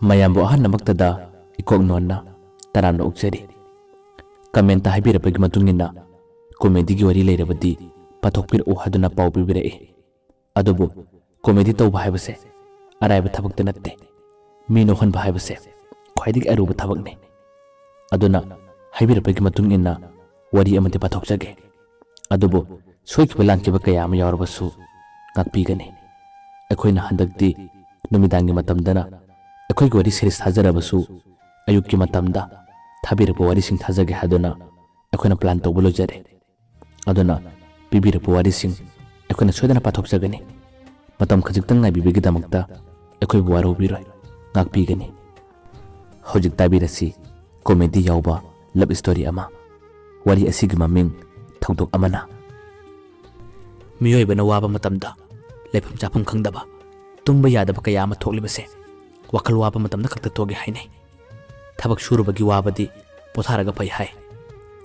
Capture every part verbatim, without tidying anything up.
ꯃꯌꯥꯝꯕꯨ ꯑꯍꯥꯟꯕꯃꯛꯇꯗ ꯏꯀꯣꯛ ꯅꯣꯟꯅ ꯇꯔꯥꯝꯅ ꯑꯣꯛꯆꯔꯤ꯫ ꯀꯃꯦꯟꯇ ꯍꯥꯏꯕꯤꯔꯛꯄꯒꯤ ꯃꯇꯨꯡ ꯏꯟꯅ ꯀꯣꯃꯦꯗꯤꯒꯤ ꯋꯥꯔꯤ ꯂꯩꯔꯕꯗꯤ ꯄꯥꯊꯣꯛꯄꯤꯔꯛꯎ ꯍꯥꯏꯗꯨꯅ ꯄꯥꯎ ꯄꯤꯕꯤꯔꯛꯏ꯫ ꯑꯗꯨꯕꯨ ꯀꯣꯃꯦꯗꯤ ꯇꯧꯕ ꯍꯥꯏꯕꯁꯦ ꯑꯔꯥꯏꯕ ꯊꯕꯛꯇꯤ ꯅꯠꯇꯦ꯫ ꯃꯤ ꯅꯣꯛꯍꯟꯕ ꯍꯥꯏꯕꯁꯦ ꯈ꯭ꯋꯥꯏꯗꯒꯤ ꯑꯔꯨꯕ ꯊꯕꯛꯅꯤ꯫ ꯑꯗꯨꯅ ꯍꯥꯏꯕꯤꯔꯛꯄꯒꯤ ꯃꯇꯨꯡ ꯏꯟꯅ ꯋꯥꯔꯤ ꯑꯃꯗꯤ ꯄꯥꯊꯣꯛꯆꯒꯦ꯫ ꯑꯗꯨꯕꯨ ꯁꯣꯏꯈꯤꯕ ꯂꯥꯟꯈꯤꯕ ꯀꯌꯥ ꯑꯃ ꯌꯥꯎꯔꯕꯁꯨ ꯉꯥꯛꯄꯤꯒꯅꯤ꯫ ꯑꯩꯈꯣꯏꯅ ꯍꯟꯗꯛꯇꯤ ꯅꯨꯃꯤꯗꯥꯡꯒꯤ ꯃꯇꯝꯗꯅ ꯑꯩꯈꯣꯏꯒꯤ ꯋꯥꯔꯤ ꯁꯦꯔꯤꯁ ꯊꯥꯖꯔꯕꯁꯨ ꯑꯌꯨꯛꯀꯤ ꯃꯇꯝꯗ ꯊꯥꯕꯤꯔꯛꯄ ꯋꯥꯔꯤꯁꯤꯡ ꯊꯥꯖꯒꯦ ꯍꯥꯏꯗꯨꯅ ꯑꯩꯈꯣꯏꯅ ꯄ꯭ꯂꯥꯟ ꯇꯧꯕ ꯂꯣꯏꯖꯔꯦ꯫ ꯑꯗꯨꯅ ꯄꯤꯕꯤꯔꯛꯄ ꯋꯥꯔꯤꯁꯤꯡ ꯑꯩꯈꯣꯏꯅ ꯁꯣꯏꯗꯅ ꯄꯥꯊꯣꯛꯆꯒꯅꯤ꯫ ꯃꯇꯝ ꯈꯖꯤꯛꯇꯪ ꯉꯥꯏꯕꯤꯕꯒꯤꯗꯃꯛꯇ ꯑꯩꯈꯣꯏꯕꯨ ꯋꯥꯔꯧꯕꯤꯔꯣꯏ, ꯉꯥꯛꯄꯤꯒꯅꯤ꯫ ꯍꯧꯖꯤꯛ ꯇꯥꯕꯤꯔꯁꯤ ꯀꯣꯃꯦꯗꯤ ꯌꯥꯎꯕ ꯂꯚ ꯁ꯭ꯇꯣꯔꯤ ꯑꯃ꯫ ꯋꯥꯔꯤ ꯑꯁꯤꯒꯤ ꯃꯃꯤꯡ ꯊꯧꯗꯣꯛ ꯑꯃꯅ꯫ ꯃꯤꯑꯣꯏꯕꯅ ꯋꯥꯕ ꯃꯇꯝꯗ ꯂꯩꯐꯝ ꯆꯥꯐꯝ ꯈꯪꯗꯕ, ꯇꯨꯝꯕ ꯌꯥꯗꯕ ꯀꯌꯥ ꯑꯃ ꯊꯣꯛꯂꯤꯕꯁꯦ ꯋꯥꯈꯜ ꯋꯥꯕ ꯃꯇꯝꯗ ꯈꯛꯇ ꯊꯣꯛꯏ ꯍꯥꯏꯅꯩ꯫ ꯊꯕꯛ ꯁꯨꯔꯨꯕꯒꯤ ꯋꯥꯕꯗꯤ ꯄꯣꯊꯥꯔꯒ ꯐꯩ ꯍꯥꯏ꯫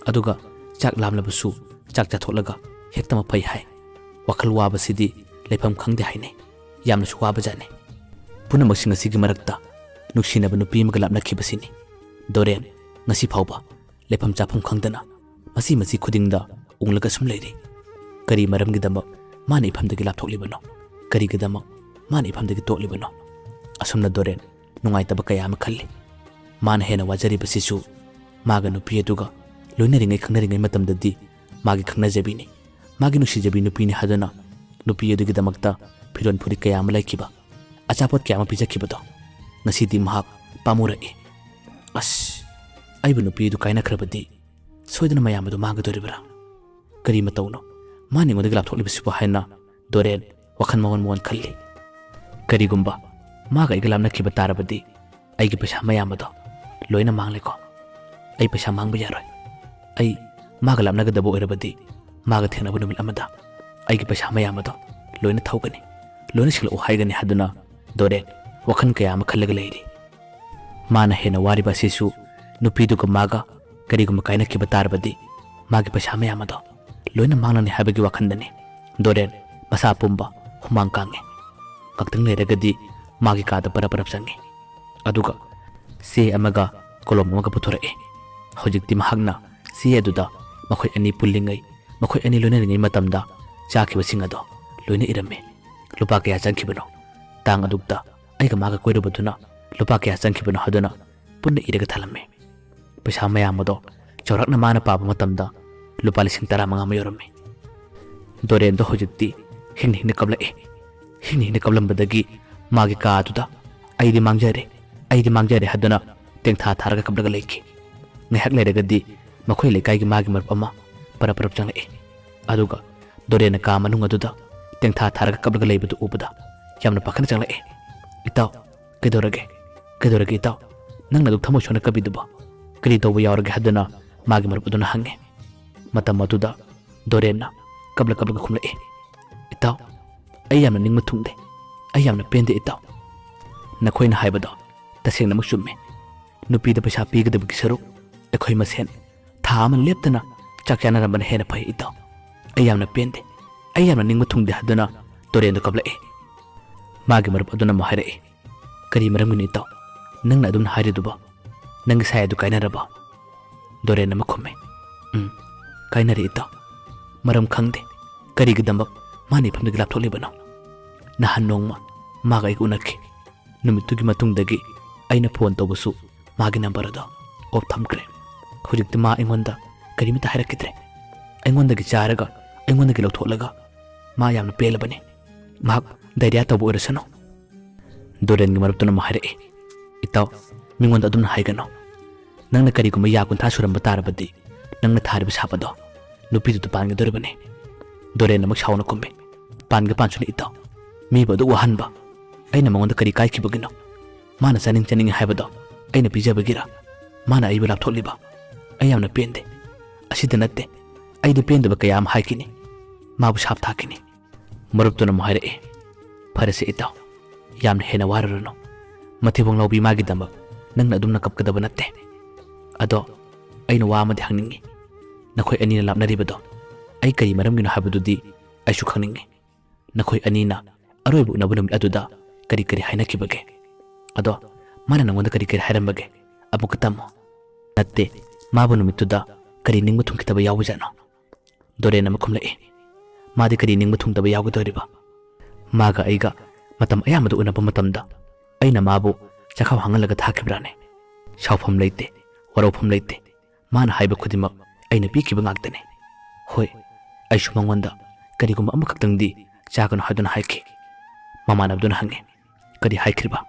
ꯑꯗꯨꯒ ꯆꯥꯛ ꯂꯥꯝꯂꯕꯁꯨ ꯆꯥꯛ ꯆꯥꯊꯣꯛꯂꯒ ꯍꯦꯛꯇꯃꯛ ꯐꯩ ꯍꯥꯏ꯫ ꯋꯥꯈꯜ ꯋꯥꯕꯁꯤꯗꯤ ꯂꯩꯐꯝ ꯈꯪꯗꯦ ꯍꯥꯏꯅꯩ꯫ ꯌꯥꯝꯅꯁꯨ ꯋꯥꯕꯖꯥꯠꯅꯤ꯫ ꯄꯨꯝꯅꯃꯛꯁꯤꯡ ꯑꯁꯤꯒꯤ ꯃꯔꯛꯇ ꯅꯨꯡꯁꯤꯅꯕ ꯅꯨꯄꯤ ꯑꯃꯒ ꯂꯥꯞꯅꯈꯤꯕꯁꯤꯅꯤ꯫ ꯗꯣꯔꯦꯟ ꯉꯁꯤ ꯐꯥꯎꯕ ꯂꯩꯐꯝ ꯆꯥꯐꯝ ꯈꯪꯗꯅ ꯃꯁꯤ ꯃꯁꯤ ꯈꯨꯗꯤꯡꯗ ꯎꯪꯂꯒ ꯁꯨꯝ ꯂꯩꯔꯤ꯫ ꯀꯔꯤ ꯃꯔꯝꯒꯤꯗꯃꯛ ꯃꯥꯅ ꯏꯐꯝꯗꯒꯤ ꯂꯥꯞꯊꯣꯛꯂꯤꯕꯅꯣ? ꯀꯔꯤꯒꯤꯗꯃꯛ ꯃꯥꯅ ꯏꯐꯝꯗꯒꯤ ꯇꯣꯛꯂꯤꯕꯅꯣ? ꯑꯁꯨꯝꯅ ꯗꯣꯔꯦꯟ ꯅꯨꯡꯉꯥꯏꯇꯕ ꯀꯌꯥ ꯑꯃ ꯈꯜꯂꯤ꯫ ꯃꯥꯅ ꯍꯦꯟꯅ ꯋꯥꯖꯔꯤꯕꯁꯤꯁꯨ ꯃꯥꯒ ꯅꯨꯄꯤ ꯑꯗꯨꯒ ꯂꯣꯏꯅꯔꯤꯉꯩ ꯈꯪꯅꯔꯤꯉꯩ ꯃꯇꯝꯗꯗꯤ ꯃꯥꯒꯤ ꯈꯪꯅꯖꯕꯤꯅꯤ, ꯃꯥꯒꯤ ꯅꯨꯡꯁꯤꯖꯕꯤ ꯅꯨꯄꯤꯅꯤ ꯍꯥꯏꯗꯨꯅ ꯅꯨꯄꯤ ꯑꯗꯨꯒꯤꯗꯃꯛꯇ ꯐꯤꯔꯣꯜ ꯐꯨꯔꯤꯠ ꯀꯌꯥ ꯑꯃ ꯂꯩꯈꯤꯕ, ꯑꯆꯥꯄꯣꯠ ꯀꯌꯥ ꯑꯃ ꯄꯤꯖꯈꯤꯕꯗꯣ ꯉꯁꯤꯗꯤ ꯃꯍꯥꯛ ꯄꯥꯝꯃꯨꯔꯛꯏ꯫ ꯑꯁ, ꯑꯩꯕꯨ ꯅꯨꯄꯤ ꯑꯗꯨ ꯀꯥꯏꯅꯈ꯭ꯔꯕꯗꯤ ꯁꯣꯏꯗꯅ ꯃꯌꯥꯝ ꯑꯗꯨ ꯃꯥꯡꯒꯗꯧꯔꯤꯕ꯭ꯔꯥ? ꯀꯔꯤ ꯃꯇꯧꯅꯣ ꯃꯥꯅ ꯑꯩꯉꯣꯟꯗꯒꯤ ꯂꯥꯞꯊꯣꯛꯂꯤꯕꯁꯤꯕꯨ ꯍꯥꯏꯅ ꯗꯣꯔꯦꯟ ꯋꯥꯈꯜ ꯃꯑꯣꯟ ꯃꯑꯣꯟ ꯈꯜꯂꯤ꯫ ꯀꯔꯤꯒꯨꯝꯕ ꯃꯥꯒ ꯑꯩꯒ ꯂꯥꯞꯅꯈꯤꯕ ꯇꯥꯔꯕꯗꯤ ꯑꯩꯒꯤ ꯄꯩꯁꯥ ꯃꯌꯥꯝ ꯑꯗꯣ ꯂꯣꯏꯅ ꯃꯥꯡꯂꯦꯀꯣ꯫ ꯑꯩ ꯄꯩꯁꯥ ꯃꯥꯡꯕ ꯌꯥꯔꯣꯏ꯫ ꯑꯩ ꯃꯥꯒ ꯂꯥꯞꯅꯒꯗꯕ ꯑꯣꯏꯔꯕꯗꯤ ꯃꯥꯒ ꯊꯦꯡꯅꯕ ꯅꯨꯃꯤꯠ ꯑꯃꯗ ꯑꯩꯒꯤ ꯄꯩꯁꯥ ꯃꯌꯥꯝ ꯑꯗꯣ ꯂꯣꯏꯅ ꯊꯧꯒꯅꯤ, ꯂꯣꯏꯅ ꯁꯤꯡꯂꯛꯎ ꯍꯥꯏꯒꯅꯤ ꯍꯥꯏꯗꯨꯅ ꯗꯣꯔꯦꯟ ꯋꯥꯈꯜ ꯀꯌꯥ ꯑꯃ ꯈꯜꯂꯒ ꯂꯩꯔꯤ꯫ ꯃꯥꯅ ꯍꯦꯟꯅ ꯋꯥꯔꯤꯕ ꯑꯁꯤꯁꯨ ꯅꯨꯄꯤꯗꯨꯒ ꯃꯥꯒ ꯀꯔꯤꯒꯨꯝꯕ ꯀꯥꯏꯅꯈꯤꯕ ꯇꯥꯔꯕꯗꯤ ꯃꯥꯒꯤ ꯄꯩꯁꯥ ꯃꯌꯥꯝ ꯑꯗꯣ ꯂꯣꯏꯅ ꯃꯥꯡꯂꯅꯤ ꯍꯥꯏꯕꯒꯤ ꯋꯥꯈꯜꯗꯅꯤ꯫ ꯗꯣꯔꯦꯟ ꯃꯁꯥ ꯄꯨꯝꯕ ꯍꯨꯃꯥꯡ ꯀꯥꯡꯉꯤ꯫ ꯉꯥꯛꯇꯪ ꯂꯩꯔꯒꯗꯤ ꯃꯥꯒꯤ ꯀꯥꯗ ꯄꯔꯞ ꯄꯔꯞ ꯆꯪꯉꯤ꯫ ꯑꯗꯨꯒ ꯆꯦ ꯑꯃꯒ ꯀꯣꯂꯣꯝ ꯑꯃꯒ ꯄꯨꯊꯣꯔꯛꯏ꯫ ꯍꯧꯖꯤꯛꯇꯤ ꯃꯍꯥꯛꯅ ꯆꯦ ꯑꯗꯨꯗ ꯃꯈꯣꯏ ꯑꯅꯤ ꯄꯨꯜꯂꯤꯉꯩ, ꯃꯈꯣꯏ ꯑꯅꯤ ꯂꯣꯏꯅꯔꯤꯉꯩ ꯃꯇꯝꯗ ꯆꯥꯈꯤꯕꯁꯤꯡ ꯑꯗꯣ ꯂꯣꯏꯅ ꯏꯔꯝꯃꯤ꯫ ꯂꯨꯄꯥ ꯀꯌꯥ ꯆꯪꯈꯤꯕꯅꯣ, ꯇꯥꯡ ꯑꯗꯨꯛꯇ ꯑꯩꯒ ꯃꯥꯒ ꯀꯣꯏꯔꯨꯕꯗꯨꯅ ꯂꯨꯄꯥ ꯀꯌꯥ ꯆꯪꯈꯤꯕꯅꯣ ꯍꯥꯏꯗꯨꯅ ꯄꯨꯟꯅ ꯏꯔꯒ ꯊꯜꯂꯝꯃꯤ꯫ ꯄꯩꯁꯥ ꯃꯌꯥꯝ ꯑꯗꯣ ꯆꯥꯎꯔꯥꯛꯅ ꯃꯥꯅ ꯄꯥꯕ ꯃꯇꯝꯗ ꯂꯨꯄꯥ ꯂꯤꯁꯤꯡ ꯇꯔꯥꯃꯉꯥ ꯑꯃ ꯌꯧꯔꯝꯃꯤ꯫ ꯗꯣꯔꯦꯟꯗꯣ ꯍꯧꯖꯤꯛꯇꯤ ꯍꯤꯡꯅ ꯍꯤꯡꯅ ꯀꯞꯂꯛꯏ꯫ ꯍꯤꯡꯅ ꯍꯤꯡꯅ ꯀꯞꯂꯝꯕꯗꯒꯤ ꯃꯥꯒꯤ ꯀꯥ ꯑꯗꯨꯗ "ꯑꯩꯗꯤ ꯃꯥꯡꯖꯔꯦ, ꯑꯩꯗꯤ ꯃꯥꯡꯖꯔꯦ" ꯍꯥꯏꯗꯨꯅ ꯇꯦꯡꯊꯥ ꯊꯥꯔꯒ ꯀꯞꯂꯒ ꯂꯩꯈꯤ꯫ ꯉꯥꯏꯍꯥꯛ ꯂꯩꯔꯒꯗꯤ ꯃꯈꯣꯏ ꯂꯩꯀꯥꯏꯒꯤ ꯃꯥꯒꯤ ꯃꯔꯨꯞ ꯑꯃ ꯄꯔꯞ ꯄꯔꯞ ꯆꯪꯂꯛꯏ꯫ ꯑꯗꯨꯒ ꯗꯣꯔꯦꯟꯅ ꯀꯥ ꯃꯅꯨꯡ ꯑꯗꯨꯗ ꯇꯦꯡꯊꯥ ꯊꯥꯔꯒ ꯀꯞꯂꯒ ꯂꯩꯕꯗꯨ ꯎꯕꯗ ꯌꯥꯝꯅ ꯄꯥꯈꯠꯅ ꯆꯪꯂꯛꯏ꯫ "ꯏꯇꯥꯎ, ꯀꯩꯗꯧꯔꯒꯦ? ꯀꯩꯗꯧꯔꯒꯦ ꯏꯇꯥꯎ? ꯅꯪꯅ ꯑꯗꯨꯛ ꯊꯃꯣꯏ ꯁꯣꯛꯅ ꯀꯞꯄꯤꯗꯨꯕꯣ? ꯀꯔꯤ ꯇꯧꯕ ꯌꯥꯎꯔꯒꯦ?" ꯍꯥꯏꯗꯨꯅ ꯃꯥꯒꯤ ꯃꯔꯨꯞ ꯑꯗꯨꯅ ꯍꯪꯉꯤ꯫ ꯃꯇꯝ ꯑꯗꯨꯗ ꯗꯣꯔꯦꯟꯅ ꯀꯞꯂ ꯀꯞꯂꯒ ꯈꯨꯝꯂꯛꯏ, "ꯏꯇꯥꯎ, ꯑꯩ ꯌꯥꯝꯅ ꯅꯤꯡꯕ ꯊꯨꯡꯗꯦ꯫ ꯑꯩ ꯌꯥꯝꯅ ꯄꯦꯟꯗꯦ ꯏꯇꯥꯎ꯫ ꯅꯈꯣꯏꯅ ꯍꯥꯏꯕꯗꯣ ꯇꯁꯦꯡꯅꯃꯛ ꯆꯨꯝꯃꯤ꯫ ꯅꯨꯄꯤꯗ ꯄꯩꯁꯥ ꯄꯤꯒꯗꯕꯒꯤ ꯁꯔꯨꯛ ꯑꯩꯈꯣꯏ ꯃꯁꯦꯟ ꯊꯥ ꯑꯃ ꯂꯦꯞꯇꯅ ꯆꯥꯛ ꯆꯥꯅꯔꯝꯕꯅ ꯍꯦꯟꯅ ꯐꯩ ꯏꯇꯥꯎ꯫ ꯑꯩ ꯌꯥꯝꯅ ꯄꯦꯟꯗꯦ꯫ ꯑꯩ ꯌꯥꯝꯅ ꯅꯤꯡꯕ ꯊꯨꯡꯗꯦ" ꯍꯥꯏꯗꯨꯅ ꯗꯣꯔꯦꯟꯗꯣ ꯀꯞꯂꯛꯏ꯫ ꯃꯥꯒꯤ ꯃꯔꯨꯞ ꯑꯗꯨꯅ ꯑꯃꯨꯛ ꯍꯥꯏꯔꯛꯏ, "ꯀꯔꯤ ꯃꯔꯝꯒꯤꯅꯣ ꯏꯇꯥꯎ? ꯅꯪꯅ ꯑꯗꯨꯝꯅ ꯍꯥꯏꯔꯤꯗꯨꯕꯣ? ꯅꯪꯒꯤ ꯁꯥꯏ ꯑꯗꯨ ꯀꯥꯏꯅꯔꯕꯣ?" ꯗꯣꯔꯦꯟ ꯑꯃ ꯈꯨꯝꯃꯤ, "ꯎꯝ, ꯀꯥꯏꯅꯔꯦ ꯏꯇꯥꯎ꯫ ꯃꯔꯝ ꯈꯪꯗꯦ꯫ ꯀꯔꯤꯒꯤꯗꯃꯛ ꯃꯥꯅ ꯏꯐꯝꯗꯒꯤ ꯂꯥꯞꯊꯣꯛꯂꯤꯕꯅꯣ? ꯅꯍꯥꯟ ꯅꯣꯡꯃ ꯃꯥꯒ ꯑꯩꯒ ꯎꯅꯈꯤ꯫ ꯅꯨꯃꯤꯠꯇꯨꯒꯤ ꯃꯇꯨꯡꯗꯒꯤ ꯑꯩꯅ ꯐꯣꯟ ꯇꯧꯕꯁꯨ ꯃꯥꯒꯤ ꯅꯝꯕꯔ ꯑꯗꯣ ꯑꯣꯐ ꯊꯝꯈ꯭ꯔꯦ꯫ ꯍꯧꯖꯤꯛꯇꯤ ꯃꯥ ꯑꯩꯉꯣꯟꯗ ꯀꯔꯤꯃꯠꯇ ꯍꯥꯏꯔꯛꯈꯤꯗ꯭ꯔꯦ꯫ ꯑꯩꯉꯣꯟꯗꯒꯤ ꯆꯥꯔꯒ, ꯑꯩꯉꯣꯟꯗꯒꯤ ꯂꯧꯊꯣꯛꯂꯒ ꯃꯥ ꯌꯥꯝꯅ ꯄꯦꯜꯂꯕꯅꯤ꯫ ꯃꯍꯥꯛ ꯗꯥꯏꯔꯤꯌꯥ ꯇꯧꯕ ꯑꯣꯏꯔꯁꯅꯨ꯫" ꯗꯣꯔꯦꯟꯒꯤ ꯃꯔꯨꯞꯇꯨꯅ ꯑꯃꯨꯛ ꯍꯥꯏꯔꯛꯏ, "ꯏꯇꯥꯎ, ꯃꯤꯉꯣꯟꯗ ꯑꯗꯨꯝꯅ ꯍꯥꯏꯒꯅꯨ꯫ ꯅꯪꯅ ꯀꯔꯤꯒꯨꯝꯕ ꯌꯥ ꯀꯨꯟꯊ꯭ꯔꯥ ꯁꯨꯔꯝꯕ ꯇꯥꯔꯕꯗꯤ ꯅꯪꯅ ꯊꯥꯔꯤꯕ ꯁꯥꯞ ꯑꯗꯣ ꯅꯨꯄꯤꯗꯨꯗ ꯄꯥꯟꯒꯗꯧꯔꯤꯕꯅꯤ꯫" ꯗꯣꯔꯦꯟ ꯑꯃꯨꯛ ꯁꯥꯎꯅ ꯈꯨꯝꯃꯤ, "ꯄꯥꯟꯒ ꯄꯥꯟꯁꯅꯨ ꯏꯇꯥꯎ꯫ ꯃꯤꯕꯨ ꯑꯗꯨꯛ ꯋꯥꯍꯟꯕ ꯑꯩꯅ ꯃꯉꯣꯟꯗ ꯀꯔꯤ ꯀꯥꯏꯈꯤꯕꯒꯤꯅꯣ? ꯃꯥꯅ ꯆꯥꯅꯤꯡ ꯆꯥꯅꯤꯡꯉꯤ ꯍꯥꯏꯕꯗꯣ ꯑꯩꯅ ꯄꯤꯖꯕꯒꯤꯔ ꯃꯥꯅ ꯑꯩꯕꯨ ꯂꯥꯞꯊꯣꯛꯂꯤꯕ? ꯑꯩ ꯌꯥꯝꯅ ꯄꯦꯟꯗꯦ꯫ ꯑꯁꯤꯗ ꯅꯠꯇꯦ, ꯑꯩꯗꯤ ꯄꯦꯟꯗꯕ ꯀꯌꯥ ꯑꯃ ꯍꯥꯏꯈꯤꯅꯤ꯫ ꯃꯥꯕꯨ ꯁꯥꯞ ꯊꯥꯈꯤꯅꯤ꯫" ꯃꯔꯨꯞꯇꯨꯅ ꯑꯃꯨꯛ ꯍꯥꯏꯔꯛꯏ, "ꯐꯔꯦꯁꯦ ꯏꯇꯥꯎ, ꯌꯥꯝꯅ ꯍꯦꯟꯅ ꯋꯥꯔꯨꯔꯅꯨ꯫ ꯃꯊꯤꯕꯣꯡ ꯂꯥꯎꯕꯤ ꯃꯥꯒꯤꯗꯃꯛ ꯅꯪꯅ ꯑꯗꯨꯝꯅ ꯀꯞꯀꯗꯕ ꯅꯠꯇꯦ꯫ ꯑꯗꯣ ꯑꯩꯅ ꯋꯥ ꯑꯃꯗꯤ ꯍꯪꯅꯤꯡꯉꯤ꯫ ꯅꯈꯣꯏ ꯑꯅꯤꯅ ꯂꯥꯞꯅꯔꯤꯕꯗꯣ ꯑꯩ ꯀꯔꯤ ꯃꯔꯝꯒꯤꯅꯣ ꯍꯥꯏꯕꯗꯨꯗꯤ ꯑꯩꯁꯨ ꯈꯪꯅꯤꯡꯉꯤ꯫ ꯅꯈꯣꯏ ꯑꯅꯤꯅ ꯑꯔꯣꯏꯕ ꯎꯅꯕ ꯅꯨꯃꯤꯠ ꯑꯗꯨꯗ ꯀꯔꯤ ꯀꯔꯤ ꯍꯥꯏꯅꯈꯤꯕꯒꯦ? ꯑꯗꯣ ꯃꯥꯅ ꯅꯪꯉꯣꯟꯗ ꯀꯔꯤ ꯀꯔꯤ ꯍꯥꯏꯔꯝꯕꯒꯦ? ꯑꯃꯨꯛꯀ ꯇꯝꯃꯣ꯫ ꯅꯠꯇꯦ, ꯃꯥꯕꯨ ꯅꯨꯃꯤꯠꯇꯨꯗ ꯀꯔꯤ ꯅꯤꯡꯕ ꯊꯨꯡꯈꯤꯗꯕ ꯌꯥꯎꯕꯖꯥꯠꯅꯣ? ꯗꯣꯔꯦꯟ ꯑꯃ ꯈꯨꯝꯂꯛꯏ꯫ ꯃꯥꯗꯤ ꯀꯔꯤ ꯅꯤꯡꯕ ꯊꯨꯡꯗꯕ ꯌꯥꯎꯒꯗꯧꯔꯤꯕ? ꯃꯥꯒ ꯑꯩꯒ ꯃꯇꯝ ꯑꯌꯥꯝꯕꯗ ꯎꯅꯕ ꯃꯇꯝꯗ ꯑꯩꯅ ꯃꯥꯕꯨ ꯆꯥꯛꯈꯥꯎ ꯍꯥꯡꯍꯜꯂꯒ ꯊꯥꯈꯤꯕ꯭ꯔꯥꯅꯦ? ꯁꯥꯎꯐꯝ ꯂꯩꯇꯦ, ꯋꯥꯔꯧꯐꯝ ꯂꯩꯇꯦ꯫ ꯃꯥꯅ ꯍꯥꯏꯕ ꯈꯨꯗꯤꯡꯃꯛ ꯑꯩꯅ ꯄꯤꯈꯤꯕ ꯉꯥꯛꯇꯅꯤ꯫ ꯍꯣꯏ, ꯑꯩꯁꯨ ꯃꯉꯣꯟꯗ ꯀꯔꯤꯒꯨꯝꯕ ꯑꯃꯈꯛꯇꯪꯗꯤ ꯆꯥꯒꯅꯨ ꯍꯥꯏꯗꯨꯅ ꯍꯥꯏꯈꯤ꯫ ꯃꯃꯥꯟꯅꯕꯗꯨꯅ ꯍꯪꯉꯤ, "ꯀꯔꯤ ꯍꯥꯏꯈ꯭ꯔꯤꯕ?"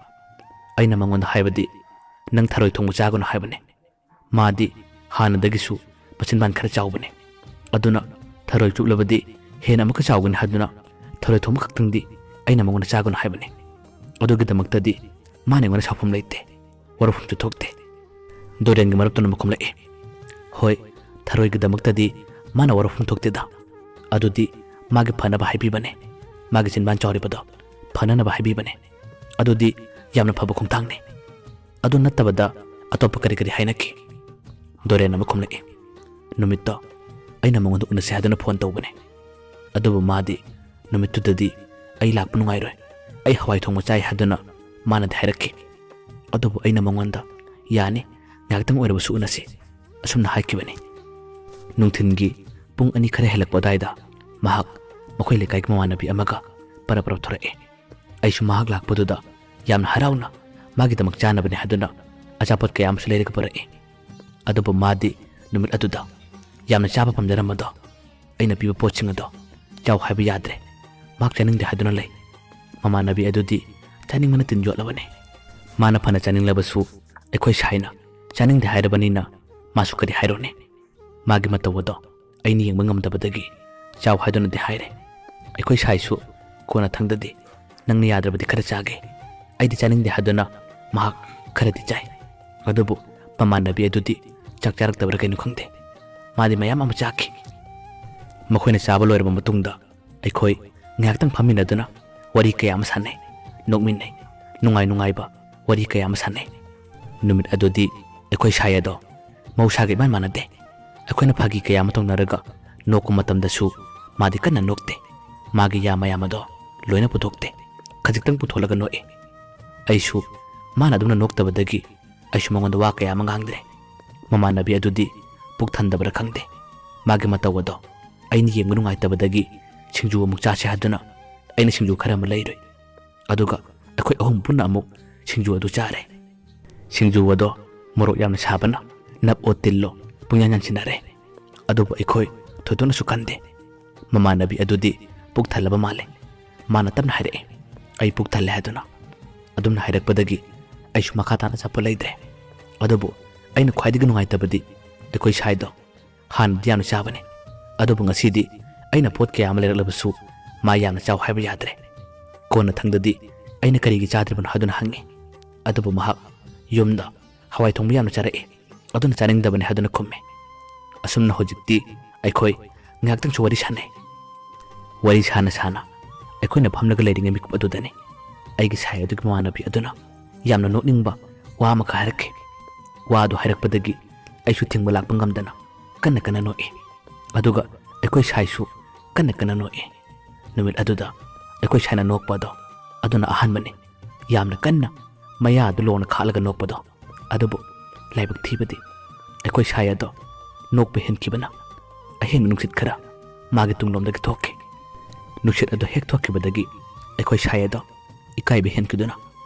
ꯑꯩꯅ ꯃꯉꯣꯟꯗ ꯍꯥꯏꯕꯗꯤ, "ꯅꯪ ꯊꯔꯣꯏ ꯊꯣꯡꯕ ꯆꯥꯒꯅꯨ" ꯍꯥꯏꯕꯅꯤ꯫ ꯃꯥꯗꯤ ꯍꯥꯟꯅꯗꯒꯤꯁꯨ ꯃꯆꯤꯟꯕꯥꯟ ꯈꯔ ꯆꯥꯎꯕꯅꯤ꯫ ꯑꯗꯨꯅ ꯊꯔꯣꯏ ꯆꯨꯞꯂꯕꯗꯤ ꯍꯦꯟꯅ ꯑꯃꯨꯛꯀ ꯆꯥꯎꯒꯅꯤ ꯍꯥꯏꯗꯨꯅ ꯊꯔꯣꯏ ꯊꯣꯡꯕ ꯈꯛꯇꯪꯗꯤ ꯑꯩꯅ ꯃꯉꯣꯟꯗ ꯆꯥꯒꯅꯨ ꯍꯥꯏꯕꯅꯤ꯫ ꯑꯗꯨꯒꯤꯗꯃꯛꯇꯗꯤ ꯃꯥꯅ ꯑꯩꯉꯣꯟꯗ ꯁꯥꯎꯐꯝ ꯂꯩꯇꯦ, ꯋꯥꯔꯧꯐꯝꯁꯨ ꯊꯣꯛꯇꯦ꯫ ꯗꯣꯔꯦꯟꯒꯤ ꯃꯔꯨꯞꯇꯨꯅ ꯑꯃꯨꯛ ꯈꯨꯝꯂꯛꯏ, "ꯍꯣꯏ, ꯊꯔꯣꯏꯒꯤꯗꯃꯛꯇꯗꯤ ꯃꯥꯅ ꯋꯥꯔꯧꯐꯝ ꯊꯣꯛꯇꯦꯗ꯫ ꯑꯗꯨꯗꯤ ꯃꯥꯒꯤ ꯐꯅꯕ ꯍꯥꯏꯕꯤꯕꯅꯦ꯫ ꯃꯥꯒꯤ ꯆꯤꯟꯕꯥꯟ ꯆꯥꯎꯔꯤꯕꯗꯣ ꯐꯅꯅꯕ ꯍꯥꯏꯕꯤꯕꯅꯦ꯫ ꯑꯗꯨꯗꯤ ꯌꯥꯝꯅ ꯐꯕ ꯈꯣꯡꯊꯥꯡꯅꯤ꯫ ꯑꯗꯨ ꯅꯠꯇꯕꯗ ꯑꯇꯣꯞꯄ ꯀꯔꯤ ꯀꯔꯤ ꯍꯥꯏꯅꯈꯤ?" ꯗꯣꯔꯦꯟ ꯑꯃꯨꯛ ꯈꯨꯝꯂꯛꯏ, "ꯅꯨꯃꯤꯠꯇꯣ ꯑꯩꯅ ꯃꯉꯣꯟꯗ ꯎꯅꯁꯦ ꯍꯥꯏꯗꯨꯅ ꯐꯣꯟ ꯇꯧꯕꯅꯦ꯫ ꯑꯗꯨꯕꯨ ꯃꯥꯗꯤ ꯅꯨꯃꯤꯠꯇꯨꯗꯗꯤ ꯑꯩ ꯂꯥꯛꯄ ꯅꯨꯡꯉꯥꯏꯔꯣꯏ, ꯑꯩ ꯍꯋꯥꯏ ꯊꯣꯡꯕ ꯆꯥꯏ ꯍꯥꯏꯗꯨꯅ ꯃꯥꯅꯗꯤ ꯍꯥꯏꯔꯛꯈꯤ꯫ ꯑꯗꯨꯕꯨ ꯑꯩꯅ ꯃꯉꯣꯟꯗ 'ꯌꯥꯅꯤ, ꯉꯥꯏꯍꯥꯛꯇꯪ ꯑꯣꯏꯔꯕꯁꯨ ꯎꯅꯁꯤ' ꯑꯁꯨꯝꯅ ꯍꯥꯏꯈꯤꯕꯅꯤ꯫ ꯅꯨꯡꯊꯤꯟꯒꯤ ꯄꯨꯡ ꯑꯅꯤ ꯈꯔ ꯍꯦꯜꯂꯛꯄ ꯑꯗꯨꯋꯥꯏꯗ ꯃꯍꯥꯛ ꯃꯈꯣꯏ ꯂꯩꯀꯥꯏꯒꯤ ꯃꯃꯥꯟꯅꯕꯤ ꯑꯃꯒ ꯄꯔꯞ ꯄꯔꯞ ꯊꯣꯔꯛꯑꯦ꯫ ꯑꯩꯁꯨ ꯃꯍꯥꯛ ꯂꯥꯛꯄꯗꯨꯗ ꯌꯥꯝꯅ ꯍꯔꯥꯎꯅ ꯃꯥꯒꯤꯗꯃꯛ ꯆꯥꯅꯕꯅꯦ ꯍꯥꯏꯗꯨꯅ ꯑꯆꯥꯄꯣꯠ ꯀꯌꯥ ꯑꯃꯁꯨ ꯂꯩꯔꯒ ꯄꯨꯔꯛꯏ꯫ ꯑꯗꯨꯕꯨ ꯃꯥꯗꯤ ꯅꯨꯃꯤꯠ ꯑꯗꯨꯗ ꯌꯥꯝꯅ ꯆꯥꯕ ꯄꯥꯝꯖꯔꯝꯕꯗꯣ ꯑꯩꯅ ꯄꯤꯕ ꯄꯣꯠꯁꯤꯡ ꯑꯗꯣ ꯆꯥꯎ ꯍꯥꯏꯕ ꯌꯥꯗ꯭ꯔꯦ꯫ ꯃꯍꯥꯛ ꯆꯥꯅꯤꯡꯗꯦ ꯍꯥꯏꯗꯨꯅ ꯂꯩ꯫ ꯃꯃꯥꯟꯅꯕꯤ ꯑꯗꯨꯗꯤ ꯆꯥꯅꯤꯡꯕꯅ ꯇꯤꯟ ꯌꯣꯠꯂꯕꯅꯤ꯫ ꯃꯥꯅ ꯐꯅ ꯆꯥꯅꯤꯡꯂꯕꯁꯨ ꯑꯩꯈꯣꯏ ꯁꯥꯏꯅ ꯆꯥꯅꯤꯡꯗꯦ ꯍꯥꯏꯔꯕꯅꯤꯅ ꯃꯥꯁꯨ ꯀꯔꯤ ꯍꯥꯏꯔꯨꯅꯤ? ꯃꯥꯒꯤ ꯃꯇꯧ ꯑꯗꯣ ꯑꯩꯅ ꯌꯦꯡꯕ ꯉꯝꯗꯕꯗꯒꯤ ꯆꯥꯎ ꯍꯥꯏꯗꯨꯅꯗꯤ ꯍꯥꯏꯔꯦ꯫ ꯑꯩꯈꯣꯏ ꯁꯥꯏꯁꯨ ꯀꯣꯟꯅ ꯊꯪꯗꯗꯤ ꯅꯪꯅ ꯌꯥꯗ꯭ꯔꯕꯗꯤ ꯈꯔ ꯆꯥꯒꯦ, ꯑꯩꯗꯤ ꯆꯥꯅꯤꯡꯗꯦ ꯍꯥꯏꯗꯨꯅ ꯃꯍꯥꯛ ꯈꯔꯗꯤ ꯆꯥꯏ꯫ ꯑꯗꯨꯕꯨ ꯃꯃꯥꯟꯅꯕꯤ ꯑꯗꯨꯗꯤ ꯆꯥꯛ ꯆꯥꯔꯛꯇꯕ꯭ꯔꯥ ꯀꯩꯅꯣ ꯈꯪꯗꯦ, ꯃꯥꯗꯤ ꯃꯌꯥꯝ ꯑꯃ ꯆꯥꯈꯤ꯫ ꯃꯈꯣꯏꯅ ꯆꯥꯕ ꯂꯣꯏꯔꯕ ꯃꯇꯨꯡꯗ ꯑꯩꯈꯣꯏ ꯉꯥꯏꯍꯥꯛꯇꯪ ꯐꯝꯃꯤꯟꯅꯗꯨꯅ ꯋꯥꯔꯤ ꯀꯌꯥ ꯑꯃ ꯁꯥꯟꯅꯩ, ꯅꯣꯛꯃꯤꯟꯅꯩ, ꯅꯨꯡꯉꯥꯏ ꯅꯨꯡꯉꯥꯏꯕ ꯋꯥꯔꯤ ꯀꯌꯥ ꯑꯃ ꯁꯥꯟꯅꯩ꯫ ꯅꯨꯃꯤꯠ ꯑꯗꯨꯗꯤ ꯑꯩꯈꯣꯏ ꯁꯥꯏ ꯑꯗꯣ ꯃꯍꯧꯁꯥꯒ ꯏꯃꯥꯟ ꯃꯥꯟꯅꯗꯦ꯫ ꯑꯩꯈꯣꯏꯅ ꯐꯥꯒꯤ ꯀꯌꯥ ꯑꯃ ꯇꯧꯅꯔꯒ ꯅꯣꯛꯄ ꯃꯇꯝꯗꯁꯨ ꯃꯥꯗꯤ ꯀꯟꯅ ꯅꯣꯛꯇꯦ꯫ ꯃꯥꯒꯤ ꯌꯥ ꯃꯌꯥꯝ ꯑꯗꯣ ꯂꯣꯏꯅ ꯄꯨꯊꯣꯛꯇꯦ, ꯈꯖꯤꯛꯇꯪ ꯄꯨꯊꯣꯛꯂꯒ ꯅꯣꯛꯏ꯫ ꯑꯩꯁꯨ ꯃꯥꯅ ꯑꯗꯨꯝꯅ ꯅꯣꯛꯇꯕꯗꯒꯤ ꯑꯩꯁꯨ ꯃꯉꯣꯟꯗ ꯋꯥ ꯀꯌꯥ ꯑꯃ ꯉꯥꯡꯗ꯭ꯔꯦ꯫ ꯃꯃꯥꯟꯅꯕꯤ ꯑꯗꯨꯗꯤ ꯄꯨꯛ ꯊꯟꯗꯕꯔꯥ ꯈꯪꯗꯦ, ꯃꯥꯒꯤ ꯃꯇꯧ ꯑꯗꯣ ꯑꯩꯅ ꯌꯦꯡꯕ ꯅꯨꯡꯉꯥꯏꯇꯕꯗꯒꯤ ꯁꯤꯡꯖꯨ ꯑꯃꯨꯛ ꯆꯥꯁꯦ ꯍꯥꯏꯗꯨꯅ ꯑꯩꯅ ꯁꯤꯡꯖꯨ ꯈꯔ ꯑꯃ ꯂꯩꯔꯨꯏ꯫ ꯑꯗꯨꯒ ꯑꯩꯈꯣꯏ ꯑꯍꯨꯝ ꯄꯨꯟꯅ ꯑꯃꯨꯛ ꯁꯤꯡꯖꯨ ꯑꯗꯨ ꯆꯥꯔꯦ꯫ ꯁꯤꯡꯖꯨ ꯑꯗꯣ ꯃꯣꯔꯣꯛ ꯌꯥꯝꯅ ꯁꯥꯕꯅ ꯅꯞ ꯑꯣ ꯇꯤꯜꯂꯣ ꯄꯨꯡꯌꯥꯟ ꯌꯥꯟꯁꯤꯟꯅꯔꯦ꯫ ꯑꯗꯨꯕꯨ ꯑꯩꯈꯣꯏ ꯊꯣꯏꯗꯣꯛꯅꯁꯨ ꯈꯟꯗꯦ꯫ ꯃꯃꯥꯟꯅꯕꯤ ꯑꯗꯨꯗꯤ ꯄꯨꯛ ꯊꯜꯂꯕ ꯃꯥꯜꯂꯦ꯫ ꯃꯥꯅ ꯇꯞꯅ ꯍꯥꯏꯔꯛꯑꯦ, "ꯑꯩ ꯄꯨꯛ ꯊꯜꯂꯦ" ꯍꯥꯏꯗꯨꯅ꯫ ꯑꯗꯨꯝꯅ ꯍꯥꯏꯔꯛꯄꯗꯒꯤ ꯑꯩꯁꯨ ꯃꯈꯥ ꯇꯥꯅ ꯆꯠꯄ ꯂꯩꯇ꯭ꯔꯦ꯫ ꯑꯗꯨꯕꯨ ꯑꯩꯅ ꯈ꯭ꯋꯥꯏꯗꯒꯤ ꯅꯨꯡꯉꯥꯏꯇꯕꯗꯤ ꯑꯩꯈꯣꯏ ꯁꯥꯏꯗꯣ꯫ ꯍꯥꯟꯅꯗꯤ ꯌꯥꯝꯅ ꯆꯥꯕꯅꯤ, ꯑꯗꯨꯕꯨ ꯉꯁꯤꯗꯤ ꯑꯩꯅ ꯄꯣꯠ ꯀꯌꯥ ꯑꯃ ꯂꯩꯔꯛꯂꯕꯁꯨ ꯃꯥ ꯌꯥꯝꯅ ꯆꯥꯎ ꯍꯥꯏꯕ ꯌꯥꯗ꯭ꯔꯦ꯫ ꯀꯣꯟꯅ ꯊꯪꯗꯗꯤ ꯑꯩꯅ ꯀꯔꯤꯒꯤ ꯆꯥꯗ꯭ꯔꯤꯕꯅꯣ ꯍꯥꯏꯗꯨꯅ ꯍꯪꯉꯤ꯫ ꯑꯗꯨꯕꯨ ꯃꯍꯥꯛ ꯌꯨꯝꯗ ꯍꯋꯥꯏ ꯊꯣꯡꯕ ꯌꯥꯝꯅ ꯆꯥꯔꯛꯏ, ꯑꯗꯨꯅ ꯆꯥꯅꯤꯡꯗꯕꯅꯤ ꯍꯥꯏꯗꯨꯅ ꯈꯨꯝꯃꯤ꯫ ꯑꯁꯨꯝꯅ ꯍꯧꯖꯤꯛꯇꯤ ꯑꯩꯈꯣꯏ ꯉꯥꯏꯍꯥꯛꯇꯪꯁꯨ ꯋꯥꯔꯤ ꯁꯥꯟꯅꯩ꯫ ꯋꯥꯔꯤ ꯁꯥꯅ ꯁꯥꯅ ꯑꯩꯈꯣꯏꯅ ꯐꯝꯂꯒ ꯂꯩꯔꯤꯉꯩ ꯃꯤꯀꯨꯞ ꯑꯗꯨꯗꯅꯤ ꯑꯩꯒꯤ ꯁꯥꯏ ꯑꯗꯨꯒꯤ ꯃꯃꯥꯟꯅꯕꯤ ꯑꯗꯨꯅ ꯌꯥꯝꯅ ꯅꯣꯛꯅꯤꯡꯕ ꯋꯥ ꯑꯃꯈꯛ ꯍꯥꯏꯔꯛꯈꯤ꯫ ꯋꯥ ꯑꯗꯨ ꯍꯥꯏꯔꯛꯄꯗꯒꯤ ꯑꯩꯁꯨ ꯊꯤꯡꯕ ꯂꯥꯛꯄ ꯉꯝꯗꯅ ꯀꯟꯅ ꯀꯟꯅ ꯅꯣꯛꯏ꯫ ꯑꯗꯨꯒ ꯑꯩꯈꯣꯏ ꯁꯥꯏꯁꯨ ꯀꯟꯅ ꯀꯟꯅ ꯅꯣꯛꯏ꯫ ꯅꯨꯃꯤꯠ ꯑꯗꯨꯗ ꯑꯩꯈꯣꯏ ꯁꯥꯏꯅ ꯅꯣꯛꯄ ꯑꯗꯣ ꯑꯗꯨꯅ ꯑꯍꯥꯟꯕꯅꯤ꯫ ꯌꯥꯝꯅ ꯀꯟꯅ ꯃꯌꯥ ꯑꯗꯨ ꯂꯣꯡꯅ ꯈꯥꯛꯂꯒ ꯅꯣꯛꯄꯗꯣ꯫ ꯑꯗꯨꯕꯨ ꯂꯥꯏꯕꯛ ꯊꯤꯕꯗꯤ ꯑꯩꯈꯣꯏ ꯁꯥꯏ ꯑꯗꯣ ꯅꯣꯛꯄ ꯍꯦꯟꯈꯤꯕꯅ ꯑꯍꯦꯟꯕ ꯅꯨꯡꯁꯤꯠ ꯈꯔ ꯃꯥꯒꯤ ꯇꯨꯡꯂꯣꯝꯗꯒꯤ ꯊꯣꯛꯈꯤ꯫ ꯅꯨꯡꯁꯤꯠ ꯑꯗꯨ ꯍꯦꯛ ꯊꯣꯛꯈꯤꯕꯗꯒꯤ ꯑꯩꯈꯣꯏ ꯁꯥꯏ ꯑꯗꯣ ꯏꯀꯥꯏꯕ ꯍꯦꯟꯈꯤꯗꯨꯅ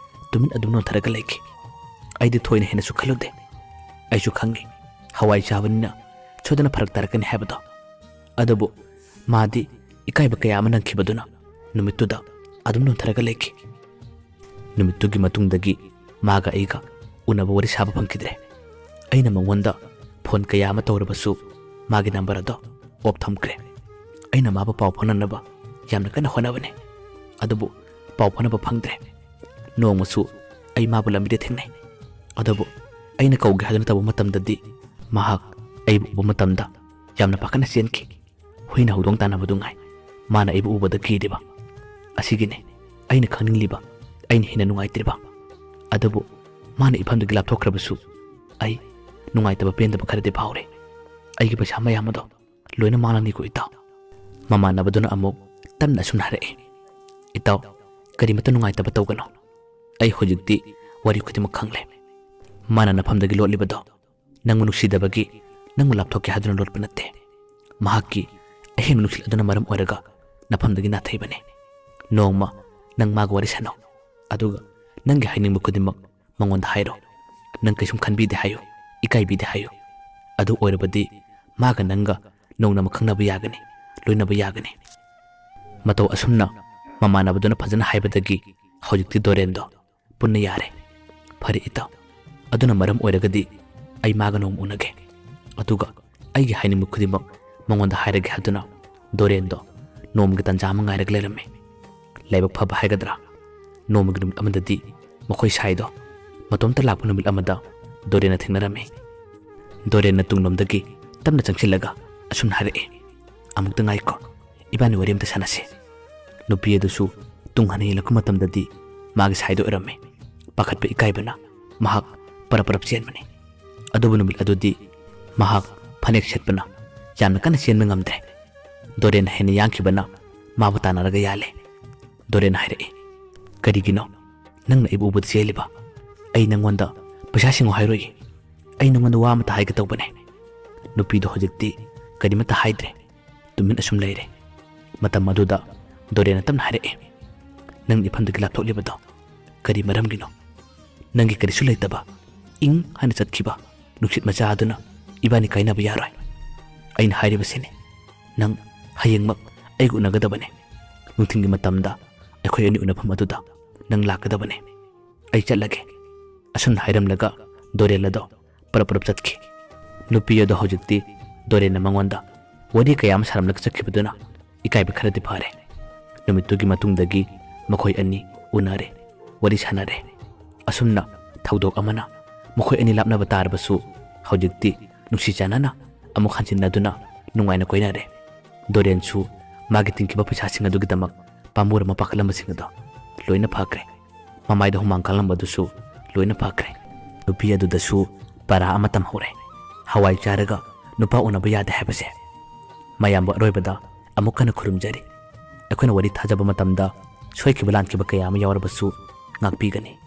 ꯇꯨꯃꯤꯟ ꯑꯗꯨꯝ ꯅꯣꯟꯊꯔꯒ ꯂꯩꯈꯤ꯫ ꯑꯩꯗꯤ ꯊꯣꯏꯅ ꯍꯦꯟꯅꯁꯨ ꯈꯜꯂꯨꯗꯦ꯫ ꯑꯩꯁꯨ ꯈꯪꯉꯤ, ꯍꯋꯥꯏ ꯆꯥꯕꯅꯤꯅ ꯁꯣꯏꯗꯅ ꯐꯔꯛ ꯇꯥꯔꯛꯀꯅꯤ ꯍꯥꯏꯕꯗꯣ꯫ ꯑꯗꯨꯕꯨ ꯃꯥꯗꯤ ꯏꯀꯥꯏꯕ ꯀꯌꯥ ꯑꯃ ꯅꯪꯈꯤꯕꯗꯨꯅ ꯅꯨꯃꯤꯠꯇꯨꯗ ꯑꯗꯨꯝ ꯅꯣꯟꯊꯔꯒ ꯂꯩꯈꯤ꯫ ꯅꯨꯃꯤꯠꯇꯨꯒꯤ ꯃꯇꯨꯡꯗꯒꯤ ꯃꯥꯒ ꯑꯩꯒ ꯎꯅꯕ ꯋꯥꯔꯤ ꯁꯥꯕ ꯐꯪꯈꯤꯗ꯭ꯔꯦ꯫ ꯑꯩꯅ ꯃꯉꯣꯟꯗ ꯐꯣꯟ ꯀꯌꯥ ꯑꯃ ꯇꯧꯔꯕꯁꯨ ꯃꯥꯒꯤ ꯅꯝꯕꯔ ꯑꯗꯣ ꯑꯣꯐ ꯊꯝꯈ꯭ꯔꯦ꯫ ꯑꯩꯅ ꯃꯥꯕꯨ ꯄꯥꯎ ꯐꯥꯎꯅꯅꯕ ꯌꯥꯝꯅ ꯀꯟꯅ ꯍꯣꯠꯅꯕꯅꯤ, ꯑꯗꯨꯕꯨ ꯄꯥꯎ ꯐꯥꯎꯅꯕ ꯐꯪꯗ꯭ꯔꯦ꯫ ꯅꯣꯡꯃꯁꯨ ꯑꯩ ꯃꯥꯕꯨ ꯂꯝꯕꯤꯗ ꯊꯦꯡꯅꯩ, ꯑꯗꯨꯕꯨ ꯑꯩꯅ ꯀꯧꯒꯦ ꯍꯥꯏꯗꯨꯅ ꯇꯧꯕ ꯃꯇꯝꯗꯗꯤ ꯃꯍꯥꯛ ꯑꯩꯕꯨ ꯎꯕ ꯃꯇꯝꯗ ꯌꯥꯝꯅ ꯄꯥꯈꯠꯅ ꯆꯦꯟꯈꯤ꯫ ꯍꯨꯏꯅ ꯍꯧꯗꯣꯡ ꯇꯥꯟꯅꯕꯗꯨ ꯉꯥꯏ꯫ ꯃꯥꯅ ꯑꯩꯕꯨ ꯎꯕꯗ ꯀꯤꯔꯤꯕ꯫ ꯑꯁꯤꯒꯤꯅꯤ ꯑꯩꯅ ꯈꯪꯅꯤꯡꯂꯤꯕ, ꯑꯩꯅ ꯍꯦꯟꯅ ꯅꯨꯡꯉꯥꯏꯇ꯭ꯔꯤꯕ꯫ ꯑꯗꯨꯕꯨ ꯃꯥꯅ ꯏꯐꯝꯗꯒꯤ ꯂꯥꯞꯊꯣꯛꯈ꯭ꯔꯕꯁꯨ ꯑꯩ ꯅꯨꯡꯉꯥꯏꯇꯕ ꯄꯦꯟꯗꯕ ꯈꯔꯗꯤ ꯐꯥꯎꯔꯦ꯫ ꯑꯩꯒꯤ ꯄꯩꯁꯥ ꯃꯌꯥꯝ ꯑꯗꯣ ꯂꯣꯏꯅ ꯃꯥꯡꯂꯅꯤꯀꯣ ꯏꯇꯥꯎ꯫ ꯃꯃꯥꯟꯅꯕꯗꯨꯅ ꯑꯃꯨꯛ ꯇꯞꯅ ꯑꯁꯨꯝꯅ ꯍꯥꯏꯔꯛꯏ, "ꯏꯇꯥꯎ, ꯀꯔꯤꯃꯠꯇ ꯅꯨꯡꯉꯥꯏꯇꯕ ꯇꯧꯒꯅꯨ꯫ ꯑꯩ ꯍꯧꯖꯤꯛꯇꯤ ꯋꯥꯔꯤ ꯈꯨꯗꯤꯡꯃꯛ ꯈꯪꯂꯦ꯫ ꯃꯥꯅ ꯅꯐꯝꯗꯒꯤ ꯂꯣꯠꯂꯤꯕꯗꯣ ꯅꯪꯕꯨ ꯅꯨꯡꯁꯤꯗꯕꯒꯤ, ꯅꯪꯕꯨ ꯂꯥꯞꯊꯣꯛꯀꯦ ꯍꯥꯏꯗꯨꯅ ꯂꯣꯠꯄ ꯅꯠꯇꯦ꯫ ꯃꯍꯥꯛꯀꯤ ꯑꯍꯦꯟꯕ ꯅꯨꯡꯁꯤꯠ ꯑꯗꯨꯅ ꯃꯔꯝ ꯑꯣꯏꯔꯒ ꯅꯐꯝꯗꯒꯤ ꯅꯥꯊꯩꯕꯅꯤ꯫ ꯅꯣꯡꯃ ꯅꯪ ꯃꯥꯒ ꯋꯥꯔꯤ ꯁꯥꯟꯅꯧ, ꯑꯗꯨꯒ ꯅꯪꯒꯤ ꯍꯥꯏꯅꯤꯡꯕ ꯈꯨꯗꯤꯡꯃꯛ ꯃꯉꯣꯟꯗ ꯍꯥꯏꯔꯣ꯫ ꯅꯪ ꯀꯩꯁꯨꯝ ꯈꯟꯕꯤꯗꯦ ꯍꯥꯏꯌꯨ, ꯏꯀꯥꯏꯕꯤꯗꯦ ꯍꯥꯏꯌꯨ꯫ ꯑꯗꯨ ꯑꯣꯏꯔꯕꯗꯤ ꯃꯥꯒ ꯅꯪꯒ ꯅꯣꯡꯃ ꯈꯪꯅꯕ ꯌꯥꯒꯅꯤ, ꯂꯣꯏꯅꯕ ꯌꯥꯒꯅꯤ꯫ ꯃꯇꯧ ꯑꯁꯨꯝꯅ ꯃꯃꯥꯟꯅꯕꯗꯨꯅ ꯐꯖꯅ ꯍꯥꯏꯕꯗꯒꯤ ꯍꯧꯖꯤꯛꯇꯤ ꯗꯣꯔꯦꯟꯗꯣ ꯄꯨꯟꯅ ꯌꯥꯔꯦ꯫ "ꯐꯔꯦ ꯏꯇꯥꯎ, ꯑꯗꯨꯅ ꯃꯔꯝ ꯑꯣꯏꯔꯒꯗꯤ ꯑꯩ ꯃꯥꯒ ꯅꯣꯡꯃ ꯎꯅꯒꯦ, ꯑꯗꯨꯒ ꯑꯩꯒꯤ ꯍꯥꯏꯅꯤꯡꯕ ꯈꯨꯗꯤꯡꯃꯛ ꯃꯉꯣꯟꯗ ꯍꯥꯏꯔꯒꯦ" ꯍꯥꯏꯗꯨꯅ ꯗꯣꯔꯦꯟꯗꯣ ꯅꯣꯡꯃꯒꯤ ꯇꯥꯟꯖꯥ ꯑꯃ ꯉꯥꯏꯔꯒ ꯂꯩꯔꯝꯃꯤ꯫ ꯂꯥꯏꯕꯛ ꯐꯕ ꯍꯥꯏꯒꯗ꯭ꯔꯥ, ꯅꯣꯡꯃꯒꯤ ꯅꯨꯃꯤꯠ ꯑꯃꯗꯗꯤ ꯃꯈꯣꯏ ꯁꯥꯏꯗꯣ ꯃꯇꯣꯝꯇ ꯂꯥꯛꯄ ꯅꯨꯃꯤꯠ ꯑꯃꯗ ꯗꯣꯔꯦꯟꯅ ꯊꯦꯡꯅꯔꯝꯃꯤ꯫ ꯗꯣꯔꯦꯟꯅ ꯇꯨꯡꯂꯣꯝꯗꯒꯤ ꯇꯞꯅ ꯆꯪꯁꯤꯜꯂꯒ ꯑꯁꯨꯝꯅ ꯍꯥꯏꯔꯛꯏ, "ꯑꯃꯨꯛꯇ ꯉꯥꯏꯈꯣ, ꯏꯕꯥꯅꯤ ꯋꯥꯔꯤ ꯑꯃꯇ ꯁꯥꯟꯅꯁꯤ"꯫ ꯅꯨꯄꯤ ꯑꯗꯨꯁꯨ ꯇꯨꯡ ꯍꯟꯅ ꯌꯦꯡꯂꯛꯄ ꯃꯇꯝꯗꯗꯤ ꯃꯥꯒꯤ ꯁꯥꯏꯗꯣ ꯑꯣꯏꯔꯝꯃꯤ꯫ ꯄꯥꯈꯠꯄ ꯏꯀꯥꯏꯕꯅ ꯃꯍꯥꯛ ꯄꯔꯞ ꯄꯔꯞ ꯆꯦꯟꯕꯅꯤ꯫ ꯑꯗꯨꯕꯨ ꯅꯨꯃꯤꯠ ꯑꯗꯨꯗꯤ ꯃꯍꯥꯛ ꯐꯅꯦꯛ ꯁꯦꯠꯄꯅ ꯌꯥꯝꯅ ꯀꯟꯅ ꯆꯦꯟꯕ ꯉꯝꯗ꯭ꯔꯦ꯫ ꯗꯣꯔꯦꯟ ꯍꯦꯟꯅ ꯌꯥꯡꯈꯤꯕꯅ ꯃꯥꯕꯨ ꯇꯥꯟꯅꯔꯒ ꯌꯥꯜꯂꯦ꯫ ꯗꯣꯔꯦꯟ ꯍꯥꯏꯔꯛꯏ, "ꯀꯔꯤꯒꯤꯅꯣ ꯅꯪꯅ ꯑꯩꯕꯨ ꯎꯕꯗ ꯆꯦꯜꯂꯤꯕ? ꯑꯩ ꯅꯪꯉꯣꯟꯗ ꯄꯩꯁꯥ ꯁꯤꯡꯉꯨ ꯍꯥꯏꯔꯣꯏꯌꯦ꯫ ꯑꯩ ꯅꯪꯉꯣꯟꯗ ꯋꯥ ꯑꯃꯇ ꯍꯥꯏꯒꯦ ꯇꯧꯕꯅꯦ"꯫ ꯅꯨꯄꯤꯗꯣ ꯍꯧꯖꯤꯛꯇꯤ ꯀꯔꯤꯃꯠꯇ ꯍꯥꯏꯗ꯭ꯔꯦ꯫ ꯇꯨꯃꯤꯟ ꯑꯁꯨꯝ ꯂꯩꯔꯦ꯫ ꯃꯇꯝ ꯑꯗꯨꯗ ꯗꯣꯔꯦꯟꯅ ꯇꯞꯅ ꯍꯥꯏꯔꯛꯑꯦ, "ꯅꯪ ꯏꯐꯝꯗꯒꯤ ꯂꯥꯞꯊꯣꯛꯂꯤꯕꯗꯣ ꯀꯔꯤ ꯃꯔꯝꯒꯤꯅꯣ? ꯅꯪꯒꯤ ꯀꯔꯤꯁꯨ ꯂꯩꯇꯕ, ꯏꯪ ꯍꯥꯏꯅ ꯆꯠꯈꯤꯕ ꯅꯨꯡꯁꯤꯠ ꯃꯆꯥ ꯑꯗꯨꯅ ꯏꯕꯥꯅꯤ ꯀꯥꯏꯅꯕ ꯌꯥꯔꯣꯏ꯫ ꯑꯩꯅ ꯍꯥꯏꯔꯤꯕꯁꯤꯅꯤ, ꯅꯪ ꯍꯌꯦꯡꯃꯛ ꯑꯩꯒ ꯎꯅꯒꯗꯕꯅꯤ꯫ ꯅꯨꯡꯊꯤꯜꯒꯤ ꯃꯇꯝꯗ ꯑꯩꯈꯣꯏ ꯑꯅꯤ ꯎꯅꯐꯝ ꯑꯗꯨꯗ ꯅꯪ ꯂꯥꯛꯀꯗꯕꯅꯤ꯫ ꯑꯩ ꯆꯠꯂꯒꯦ"꯫ ꯑꯁꯨꯝꯅ ꯍꯥꯏꯔꯝꯂꯒ ꯗꯣꯔꯦꯟ ꯑꯗꯣ ꯄꯔꯞ ꯄꯔꯞ ꯆꯠꯈꯤ꯫ ꯅꯨꯄꯤ ꯑꯗꯣ ꯍꯧꯖꯤꯛꯇꯤ ꯗꯣꯔꯦꯟꯅ ꯃꯉꯣꯟꯗ ꯋꯥꯔꯤ ꯀꯌꯥ ꯑꯃ ꯁꯥꯔꯝꯂꯒ ꯆꯠꯈꯤꯕꯗꯨꯅ ꯏꯀꯥꯏꯕ ꯈꯔꯗꯤ ꯐꯔꯦ꯫ ꯅꯨꯃꯤꯠꯇꯨꯒꯤ ꯃꯇꯨꯡꯗꯒꯤ ꯃꯈꯣꯏ ꯑꯅꯤ ꯎꯅꯔꯦ, ꯋꯥꯔꯤ ꯁꯥꯟꯅꯔꯦ꯫ ꯑꯁꯨꯝꯅ ꯊꯧꯗꯣꯛ ꯑꯃꯅ ꯃꯈꯣꯏ ꯑꯅꯤ ꯂꯥꯞꯅꯕ ꯇꯥꯔꯕꯁꯨ ꯍꯧꯖꯤꯛꯇꯤ ꯅꯨꯡꯁꯤ ꯆꯥꯟꯅꯅ ꯑꯃꯨꯛ ꯍꯟꯖꯤꯟꯅꯗꯨꯅ ꯅꯨꯡꯉꯥꯏꯅ ꯀꯣꯏꯅꯔꯦ꯫ ꯗꯣꯔꯦꯟꯁꯨ ꯃꯥꯒꯤ ꯇꯤꯡꯈꯤꯕ ꯄꯩꯁꯥꯁꯤꯡ ꯑꯗꯨꯒꯤꯗꯃꯛ ꯄꯥꯝꯃꯨꯔ ꯑꯃ ꯄꯥꯈꯠꯂꯝꯕꯁꯤꯡ ꯑꯗꯣ ꯂꯣꯏꯅ ꯐꯈ꯭ꯔꯦ꯫ ꯃꯃꯥꯏꯗ ꯍꯨꯃꯥꯡ ꯀꯥꯡꯂꯝꯕꯗꯨꯁꯨ ꯂꯣꯏꯅ ꯐꯈ꯭ꯔꯦ꯫ ꯅꯨꯄꯤ ꯑꯗꯨꯗꯁꯨ ꯄꯔꯥ ꯑꯃ ꯇꯝꯍꯧꯔꯦ꯫ ꯍꯋꯥꯏ ꯆꯥꯔꯒ ꯅꯨꯄꯥ ꯎꯅꯕ ꯌꯥꯗꯦ ꯍꯥꯏꯕꯁꯦ꯫ ꯃꯌꯥꯝꯕꯨ ꯑꯔꯣꯏꯕꯗ ꯑꯃꯨꯛ ꯍꯟꯅ ꯈꯨꯔꯨꯝꯖꯔꯤ꯫ ꯑꯩꯈꯣꯏꯅ ꯋꯥꯔꯤ ꯊꯥꯖꯕ ꯃꯇꯝꯗ ꯁꯣꯏꯈꯤꯕ ꯂꯥꯟꯈꯤꯕ ꯀꯌꯥ ꯑꯃ ꯌꯥꯎꯔꯕꯁꯨ ꯉꯥꯛꯄꯤꯒꯅꯤ꯫